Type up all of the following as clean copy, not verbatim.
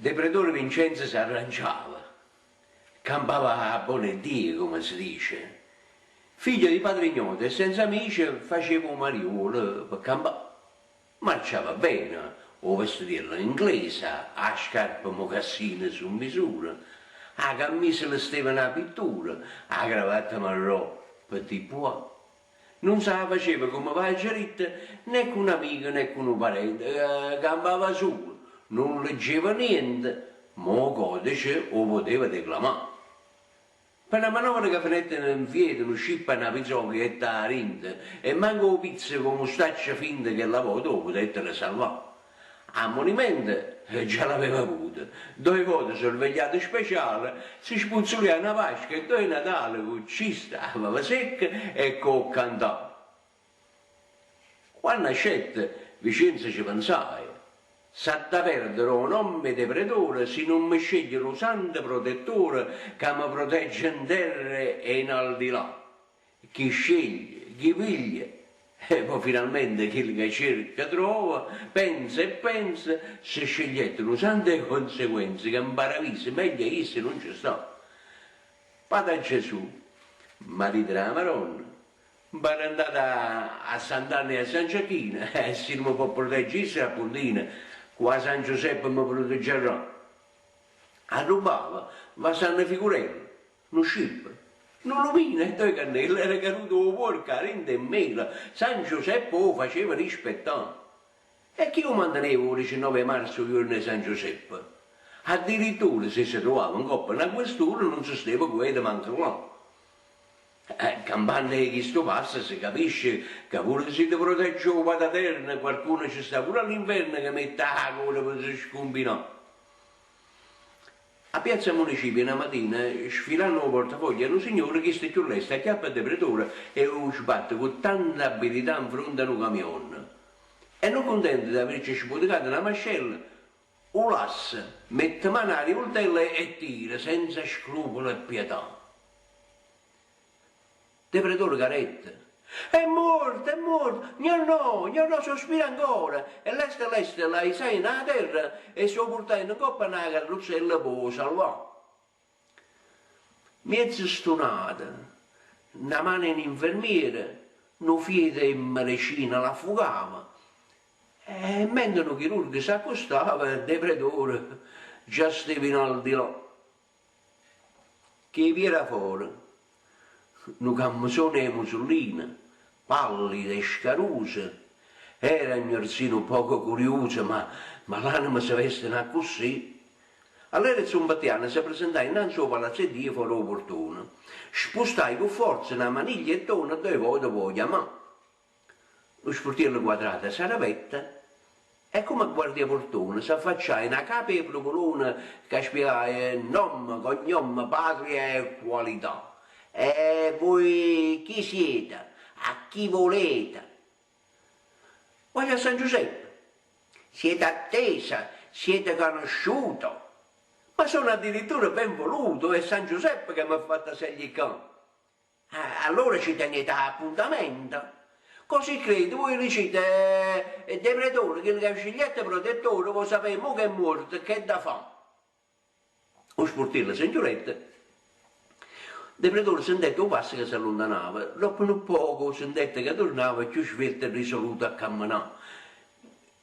De Pretore Vincenzo s'arrangiava, campava a bona 'e Dio, comme se dice. Figlio di padre ignoto e senza amice faceva 'o mariuolo pe campà. Marciava bene, 'o vestetiello inglese, 'a scarpa mocassino su misura, 'a cammisa le steva na pittura, 'a cravatta marrò petit pois. Nun s' 'a faceva, comme v'aggio ditto, né cu n'amico né cu nu parente, campava sulo, nun leggeva niente, ma 'o codice 'o poteva declamà. Pe na manovra ca fenette 'nfieto nu scippo a na pizoca jette 'a dinto e manco 'o pizzo cu 'o mustaccio finto chella vota 'o putettero salvà. Ammonimento già l'aveva avuto, doje vote sorvegliato speciale, se spuzzulià na Pasca e doje Natale cu cista, 'a vava secca e cu 'o ccantà. Quanno ascette, Vicienzo ce pensaje, S'ha da perdere 'o nomme de pretore si nun me sceglie lu santo protettore ca me protegge 'nterra e in aldilà. Chi sceglie, chi piglia e po' finalmente chillo ca cerca trova, penza e penza, se scegliette nu santo 'e conseguenza ca 'mparaviso meglio 'e isso nun ce sta. Padre Gesù, marito d' 'a Maronna, 'mparentate a Sant'Anna e a San Giacchino, e si nun me po' proteggere isso a Puntina, qua San Giuseppe me proteggerrà? Arrubbava vasanno figurelle. Nu scippo, nu lumino e doje cannelle, era caduto 'o puorco 'a dint' 'e mmele, San Giuseppe 'o faceva rispettà. E chi 'o manteneva 'o 19 'e marzo 'o juorno 'e San Giuseppe? Addirittura si se truvava 'ncopp' na questura nun se steva quieto manco là. Campanno 'e chistu passo se capisce ca pure si te protegge 'o Pataterno qualcuno ce sta pure all'inferno ca mette 'a coda pe se scumbinà. A piazza Municipio na matina, sfilanno 'o portafoglio a nu signore, chisto cchiù lesto acchiappa De Pretore e 'o sbatte cu tanta abilità 'nfronte a nu camion. E nun cuntento d'averce sputecato na mascella, 'o lassa, mette mano 'a rivultella e tira senza scrupolo e pietà. De Pretore carette. È muorto, è muorto! Gnornò, gnornò, sospira ancora! E leste leste l'aisajeno 'a terra e s' 'o purtajeno 'ncopp' a na carruzzella p' 'o salvà. Miezo stunato, na mano 'e n'infermiera, nu fieto 'e mmerecina l'affugava e mentre nu chirurgo s'accustava, De Pretore già steva in aldilà. Cu 'e piede 'a fora, nu cammisone 'e musullina, pallido e scaruso, era gnorsì nu poco curiuso, ma ma l'anema se vesteno accussì. Allera e zumpettianno se presentaje 'nnanze 'o palazzo 'e Dio fore 'o purtone. Spustaje cu forza na maniglia 'e tona doje vote p' 'o chiamà. Nu spurtiello quadrato s'arapette e comme guardiaportone s'affacciaje na capa 'e pruvulone ca spiegaje nomme, cognomme, patria e qualità. E vui chi siete? A chi volete? Voglio a San Giuseppe. Siete attesa, siete canosciuto. Ma sono addirittura ben voluto, è San Giuseppe che m'ha fatto sagli ccà. Allora ci tenite appuntamento. Così credo, vuje dicite, De Pretore, chillo ca scegliette protettore, vo' sapè mo ch'è muorto ch'è da fà. O spurtiello se nchiurette, De Pretore sentette 'o passo ca s'alluntanava, doppo nu poco sentette ca turnava cchiù svelto e risoluto a cammenà.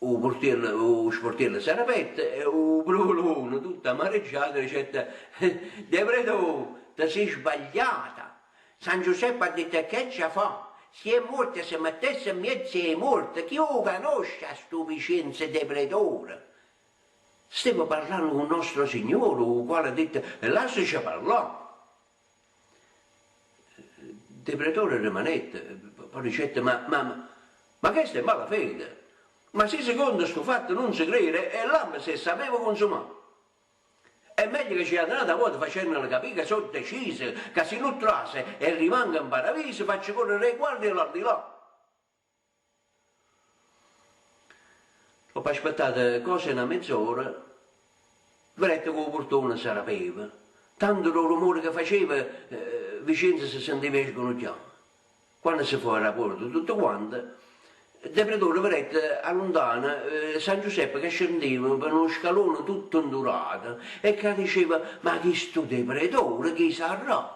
'O purtiello, 'o spurtiello s'arapette e 'o pruvulone, tutto amareggiato, dicette, De Pretò, te si' sbagliata! San Giuseppe ha ditto che ce fa? Si è muorto se mettesse 'mmiez' 'e muorte, chi 'o canosce a stu Vicienzo De Pretore? Steva parlanno cu nostro Signore, 'o quale ha ditto, Lassace parlà! De Pretore rimanette, po' dicette, ma, ma, ma chesta è malafede! Ma si secondo stu fatto nun se crere, e l'amma se sapeva cunsumà! È meglio che ce jate n'ata vota facennole capì ca so' deciso ca si nun trase e rimango 'mparaviso faccio correre 'e guardie all'aldilà! Doppo aspettato cosa 'e na mez'ora, vedette ca 'o purtone s'arapeva. Tanto d' 'o rumore ca faceva, Vicienzo se senteva 'e sgunucchià. Quanno se fu araputo tutto quanto, De Pretore vedette 'a luntano San Giuseppe ca scendeva pe nu scalone tutto 'ndurato e ca diceva, Ma chistu De Pretore chi sarrà?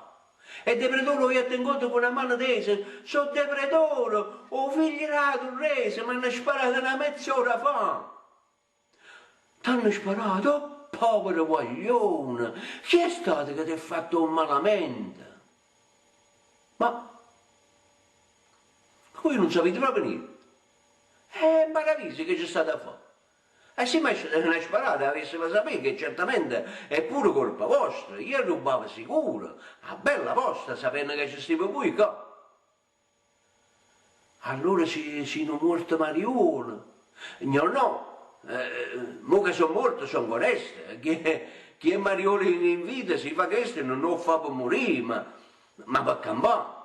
E De Pretore 'o jette 'ncontro cu na mano tesa, So' De Pretore, 'o figlio d' 'a turresa, m'hanno sparato na mezz'ora fa! T'hanno sparato, oh povero guaglione, chi è stato ca t'è fatto 'o malamente? Ma vuje nun sapite proprio niente. E 'mparaviso che ce state a fa'? E si m'avessero sparato avesseva sapè che certamente è pure colpa vostra, io arrubbavo sicuro, 'a bella posta, sapenno che ce stive vuje ccà. Allora si si nu muorto mariuolo? Gnornò, mo che so' muorto songo onesto, chi è mariuolo in vita si fa chesto nun 'o fa pe murì, ma ma pe campà.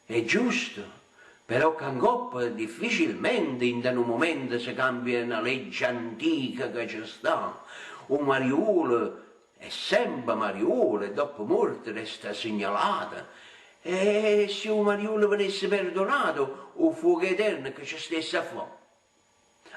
È giusto, però ccà 'ncoppa difficilmente 'int' a nu mumento se cambia na legge antica ca ce sta, 'o mariuolo È sempe mariuolo e doppo muorto resta signalato. E si 'o mariuolo venesse perdonato, 'o fuoco eterno che ce stesse a fa'?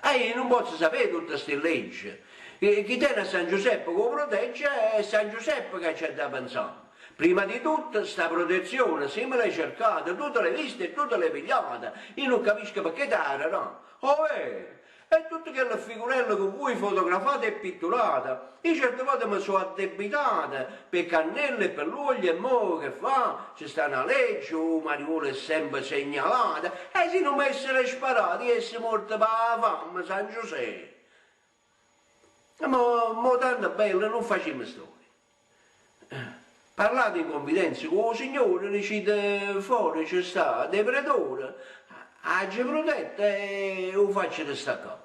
Ah, io nun pozzo sapé tutte sti legge. Chi tene a San Giuseppe che 'o protegge è San Giuseppe che ce adda penzà. Prima di tutto sta protezione si me l'hai cercata, tu te l'hai vista e tu te l'hai pigliata. Io nun capisco pecché t'ha dà. Overo? E tutte chelle figurelle che vui fotografate e pitturate, io certe vote me so' addebitata p' 'e cannelle e pe l'uoglio e mo che fa? Ce sta na legge, 'o mariuolo è sempe segnalato e si nun m'essero sparato io esse muorto p' 'a famme, San Giusè! Mo, mo tanto bello nun facimmo storie. Parlate in confidenza cu 'o signore, dicite fore ce sta De Pretore, aggio prutetto e 'o faccio restà ccà.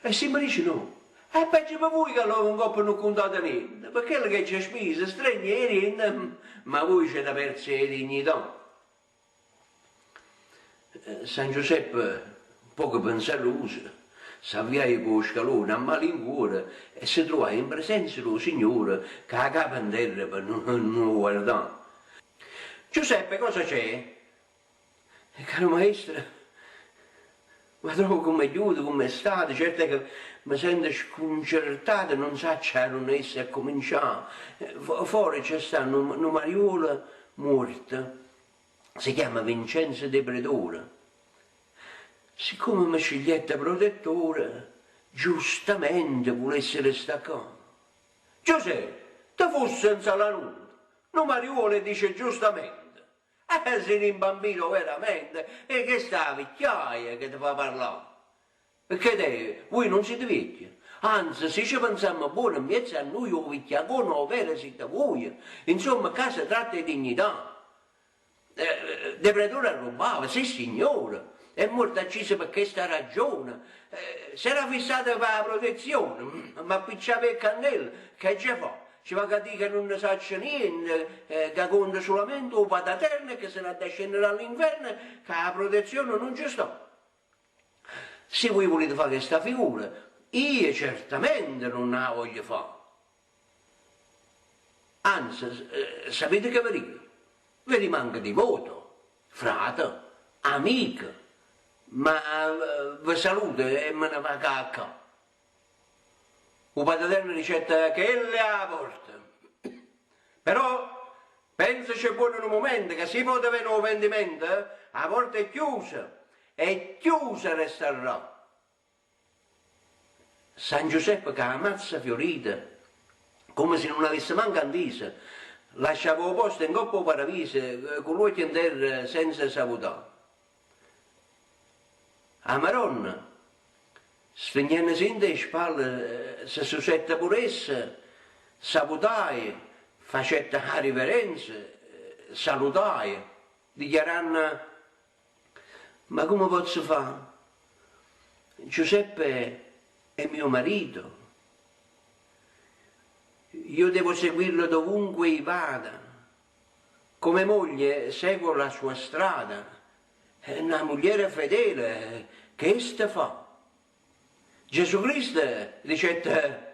E si me dice no, è peggio pe vuje ca lloco 'ncoppa nun cuntate niente, pe chello che aggio spiso stregne 'e diente, ma vuje c'avite perzo 'e dignità. San Giuseppe, poco pensaruso, s'avviaje cu 'o scalone a malincuore e se truvaje in presenza d' 'o Signore cu 'a capa 'nterra pe nun 'o guardà. Giuseppe, cosa c'è? Caro maestro, ma trovo comm'è gghiuto, comm'è stato, certo è che me sento scuncertato, nun saccio 'a nun esse accumincià. Fore ce sta nu mariuolo muorto Se chiamma Vincenzo De Pretore. Siccome me scegliette protettore, giustamente vulesse restà ccà. Giusè, te fusse 'nzalanuto, nu mariuolo e dice giustamente. Eh, si rimbambito overamente, e chesta è 'a vecchiaia che te fa parlà. Che d'è, vui nun site viecchie? Anze, si ce pensammo buono, mmiez' a nuje 'o vicchiacone overo site vuje. Insomma, ccà se tratta 'e dignità. De Pretore arrubbava, sissignore, è muorto acciso pe chesta ragione. S'era fissato p' 'a protezione, m'appicciava 'e cannelle, che ce fa? Ce vaco a dì che nun ne saccio niente, ca conta sulamente 'o Pataterno e che se n'adda scennere all'inferno, ca 'a protezione nun ce sta. Si vuje vulite fà chesta figura, io certamente nun 'a voglio fà. Anze, sapite che ve dico? Ve rimango divoto, frate, amico, ma ve saluto e me ne vaco 'a ccà. 'O Pataterno dicette, Chella è 'a porta. Però pensace buono nu mumento ca si po' te vene 'o pentimento, 'a porta è chiusa e chiusa restarrà. San Giuseppe cu 'a mazza fiorita, comme si nun avesse manco 'ntiso, lasciava 'o posto e 'ncopp' 'o paraviso cu l'uocchie 'nterra senza s'avutà. 'A Maronna, strignennese 'int' 'e spalle, se susette pur'essa, s'avutaje, facette 'a riverenza, salutaje, dichiaranno, Ma comme pozzo fa'? Giuseppe è mio marito, io devo seguirlo dovunque i' vada. Come moglie seguo la sua strada, na mugliera fedele chesta fa. Gesù Cristo dicette,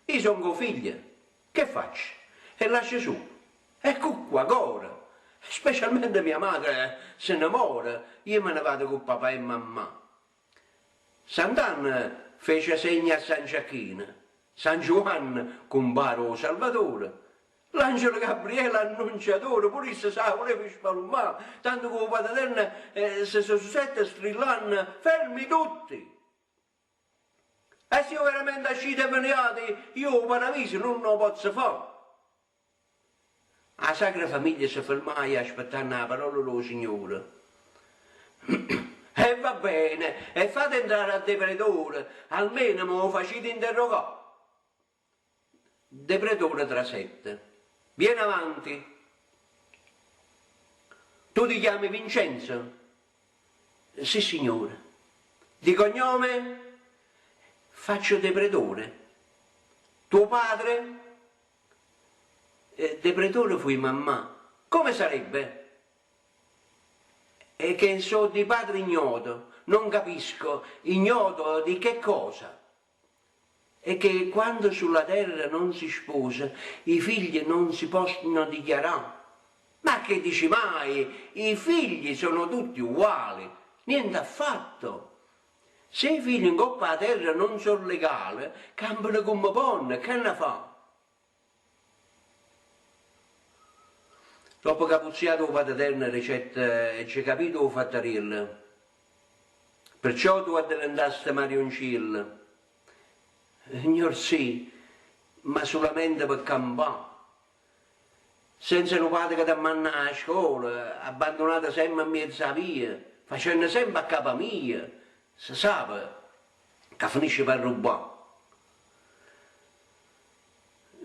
Io songo 'o figlio, che faccio? E lascio sulo? E cu qua core? Specialmente mia madre se ne more, io me ne vado cu papà e mammà. Sant'Anna fece segno a San Giacchino, San Giuanne cumpare 'o Salvatore, l'angelo Gabriele annunciatore pure isso s' 'a vuleva spalummà, tanto ca 'o Pataterno se susette strillanno, Fermi tutti! E si overamente ascite e ve ne jate, io 'o paraviso nun 'o pozzo fà! 'A Sacra Famiglia se fermaje aspettanno 'a parola d' 'o Signore. E va bene, e fate entrare a De Pretore, almeno m' 'o facite interrogà. De Pretore trasette. Vieni avanti. Tu ti chiami Vincenzo? Sissignore. Di cognome? Faccio De Pretore. Tuo padre? De Pretore fuje mammà. Come sarebbe? E che so' di padre ignoto, non capisco, ignoto di che cosa? E che quando sulla terra non si sposa, i figli non si possono dichiarà. Ma che dici mai, i figli sono tutti uguali, niente affatto. Se 'e figli 'ncopp' 'a terra nun so' legale, campano comme ponno, che 'anna fa'? Doppo capuzziato 'o Pateterno dicette, Aggio capito 'o fattariello, perciò tu addeventaste mariunciello. Gnorsì, ma sulamente pe campà. Senza nu pate ca te manna 'a scola, abbandunato sempe 'mmiez' 'a via, facenno sempe a capa mia, se sape ca finisce pe arrubbà.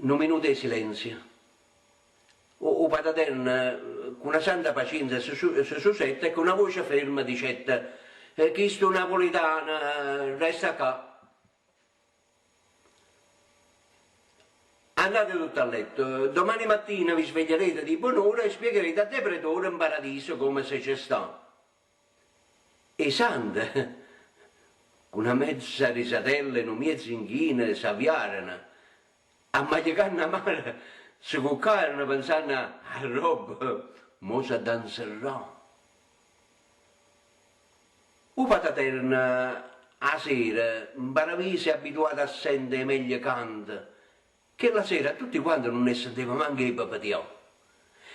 Nu minuto 'e silenzio. 'O Pataterno cu na santa pacienza se susette e cu na voce ferma dicette, Chistu napulitano resta ccà. Andate tutti a letto, domani mattina vi sveglierete di buon'ora e spiegherete a De Pretore 'n paradiso comme se ce sta. 'E sante, cu na mezza risatella e nu miezo inchino s'avviareno, ammagliecanno 'a mano se cuccareno pensanno 'a rrobba mo s'adda 'nserrà. O Pataterno 'a sera 'mparaviso è abituato a sente 'e meglie cante, chella sera a tutti quante nun 'e senteva manco 'e pepetià.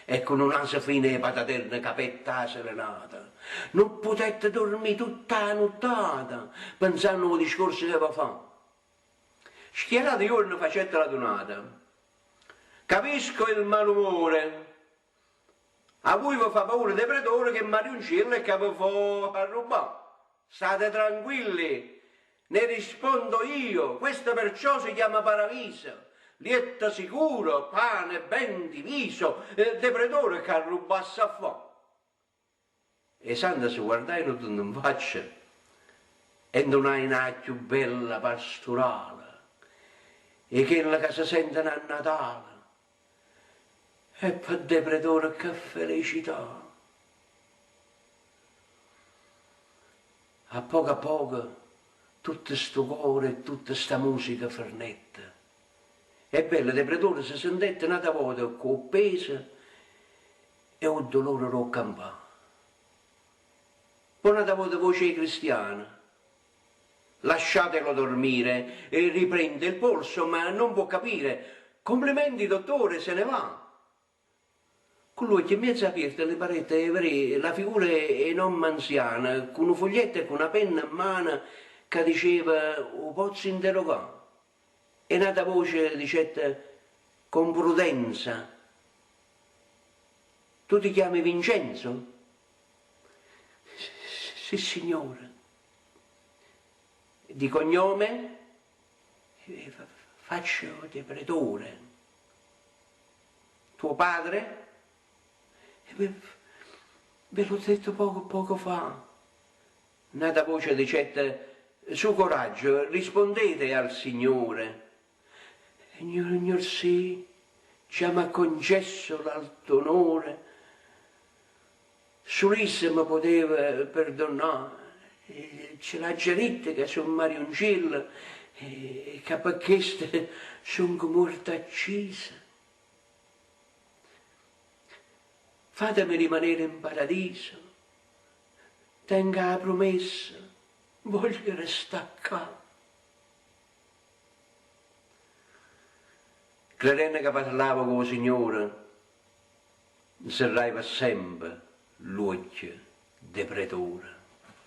E cu nu naso fino 'e Pataterno capette 'a serenata. Nun putette durmì tutta 'a nuttata pensanno 'o discorso ch'eva fà. Schiarato juorno facette l'adunata. Capisco il malumore. A vui ve fa paura De Pretore ch'è mariunciello e ca ve fo arrubbà? State tranquilli, ne rispondo io, questo perciò si chiama paraviso, lietto sicuro, pane ben diviso, De Pretore c'arrubbasse a fà? 'E sante se guardajeno tutte 'nfaccia e 'ntunajeno 'a cchiù bella pasturale 'e chelle ca se senteno a Natale. E pe' De Pretore che felicità! A poco a poco tutto 'stu core e tutta 'sta musica fernette. E bello De Pretore se sentette n'ata vota cu 'o peso E 'o dolore d' 'o campà. Po' n'ata vota voce 'e cristiano. Lasciatelo dormire e riprende il polso ma non può capire Complimenti dottore se ne va. Cu ll'uocchie mmiez' apierte le parette 'e verè la figura 'e n'ommo anziano cu nu foglietto e cu na penna 'mmano ca diceva 'O pozzo interrogà? E n'ata voce dicette Con prudenza. Tu ti chiami Vincenzo? Sissignore. Di cognome? Faccio De Pretore. Tuo padre? Ve l'ho detto poco poco fa. N'ata voce dicette, Su coraggio, rispondete al signore. Gnorsì, già m'ha concesso l'alto onore, sul isso me poteva perdonà, ce l'aggio ditto ca so' mariunciello e ca pe chesto songo muorto acciso. Fatemi rimanere in paradiso, tengo 'a prumessa, voglio restà ccà. Credenno ca parlava cu 'o Signore, nserraje pe sempe ll'uocchie De Pretore.